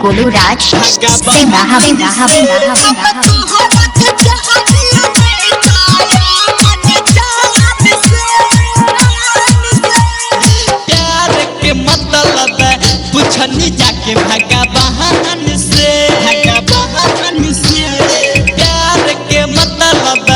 Golu Raj Singaha Singaha Singaha Singaha. प्यार के मतलब पूछनी जाके भगवान से, भगवान से। प्यार के मतलब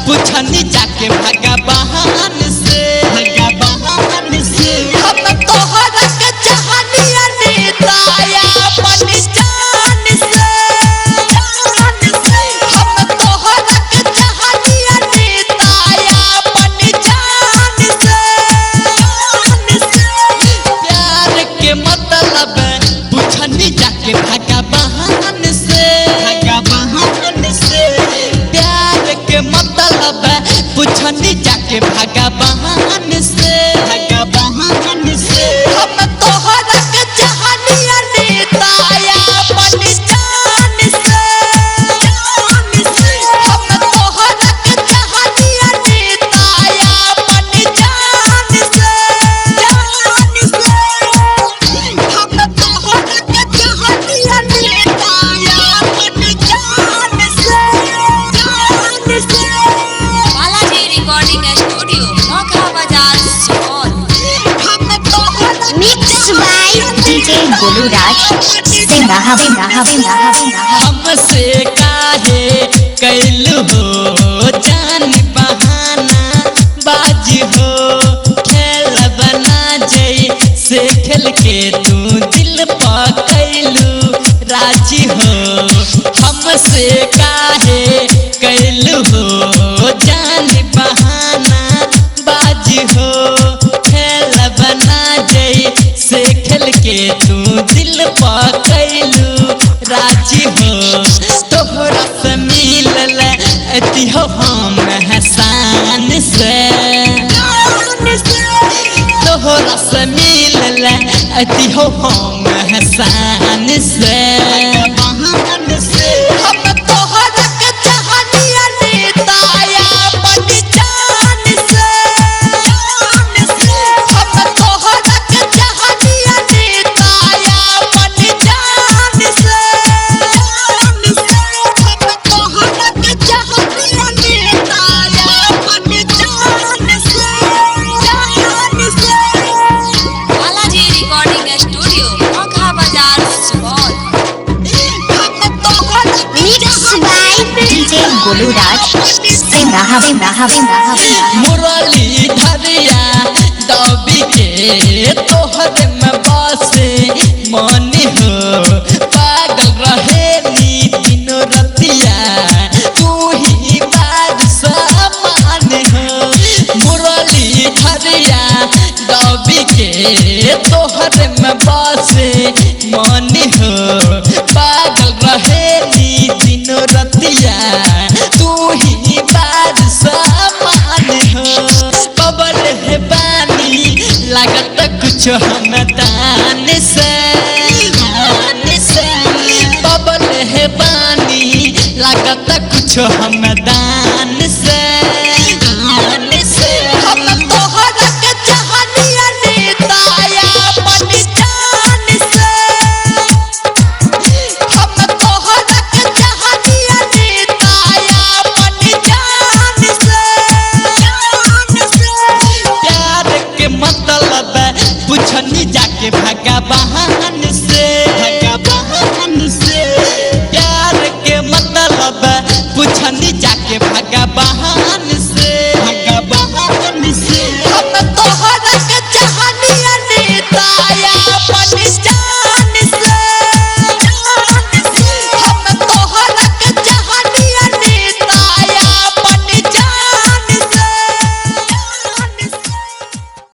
पूछनी जाके भगवान से, भगवान से। हम तोहरा के चाहनिया नेताया अपन जान से, जान से। हम तोहरा के चाहनिया नेताया अपन जान से, जान से। प्यार के मतलब पूछनी जाके भगवान से, भगवान से। प्यार के मतलब पूछनी जाके भगवान से, भगवान से। हम तोहरा के चाहनिया नेताया अपन जान से, जान से। हम तोहरा के चाहनिया नेताया अपन जान से, जान से। हम तोहरा के चाहनिया नेताया अपन जान से, जान से। बालाजी रिकॉर्डिंग स्टूडियो नौखा बाजार सुपौल। हम तोहरा Mixed by DJ Golu Raj Singaha Singaha Singaha Singaha. हमसे काहे कैल हो जान बहाना बाज हो, खेल बना जई से खेल के तू दिल पकैलू राजी हो। हमसे काहे कैल हो जान बहाना बाज हो, खेल बना जई से खेल के तू दिल पकैलू राजी हो। तोहरा से मिलल अति हो हम हसान से, तोहरा से मिलल अति हो हम हसान से, भगवान से। हम तोहरा के चाहनिया नेताया अपन जान से, जान से। हम तोहरा के चाहनिया नेताया अपन जान से, जान से। हम तोहरा के चाहनिया नेताया अपन जान से, जान से। बालाजी रिकॉर्डिंग स्टूडियो नौखा बाजार सुपौल। हम तोहरा Mixed by DJ Golu Raj Singaha Singaha Singaha Singaha. मुरली धरिया दबी के तोहर में बसे मन हो, पागल रहे नी दिन रतिया तू ही बार समान हो। मुरली धरिया दबी के तोहर में बसे मन हो, पागल रहे नी दिन रतिया तू ही बार समान हो। बबल है बानी लागत कुछ हम दान से, दान से। बबल है बानी लागत कुछ हम दान से, दान से। हम तोहरा के चाहनिया नेताया अपन जान से, हम तोहरा के चाहनिया नेताया अपन जान से, जान से। प्यार के मतलब पूछनी जाके भगवान